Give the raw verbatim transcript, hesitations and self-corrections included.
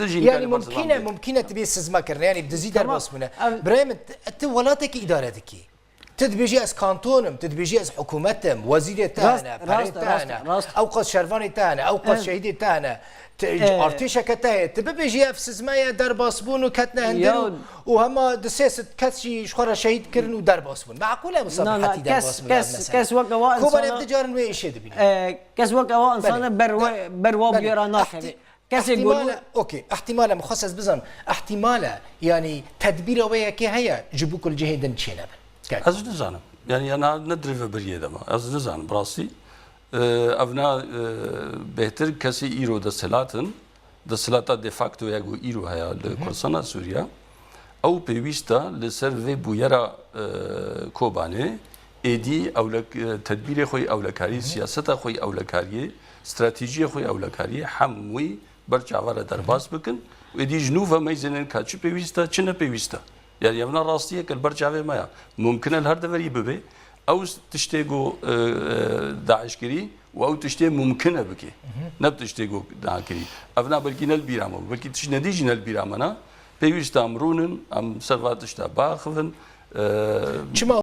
Yanî mumkîn e, mumkîn e tu bê sizma kirin, yanî bi dizî derbas bûne. Birayê min, tu, tu welatekî îdare dikî. Tu dibêjî ez kanton im, tu dibêjî ez hikûmet im, wezîrê te hene, perê te hene, ew qas şervanê te hene, ew qas şehîdê te hene, artêşeke te heye. Tu bibêjî ev sizme ye, derbas bûn û ketine hundir û, û hema du sê sed kes jî ji xwe re şehîd kirin û derbas bûn. Meqûl e wisa bi hetî derbas bûn ev mesele? Kobanê ev du carin wê êşê dibîne. Kes wek ewa insana ber we, ber wa bûyera nakeve. Kesê gul. Okey, ihtimal e, min xwest ez bizanim. İhtimal e, yanî tedbîra wê yekê heye ji bo ku li cihê din çênebin? Ez nizanim. Yanî ya niha ne di rêveberiyê de me. Ez nizanim, bi rastî. E, ev na, e, bêhtir kesê îro desthilat in. Desthilata de facto ya ku îro heye li Kurdistana Sûriye. Ew pêwîst e li ser vê bûyera, e, Kobanê êdî ewlek-, e, tedbîrê xwe yê ewlekariyê, siyaseta xwe yê ewlekariyê, stratejiyê xwe yê ewlekariyê hemûyî ber çava re derbas bikin û êdî ji nû ve meyzênin ka çi pêwîst e, çi ne pêwîst e. Yanî ev ne rastiyeke li ber çavê me ya. Mumkin e li her deverî bibe. Ew tiştê ku, e, e, DAIŞ kirî û ew tiştê mumkin e bike. Ne tiştê ku nakirî. Ev na belkî ne li bîra me bû. Belkî tişt nedî jî ne li bîra me ne. Pêwîst e em rûnin, em ser va tişta biaxivin. E, Çima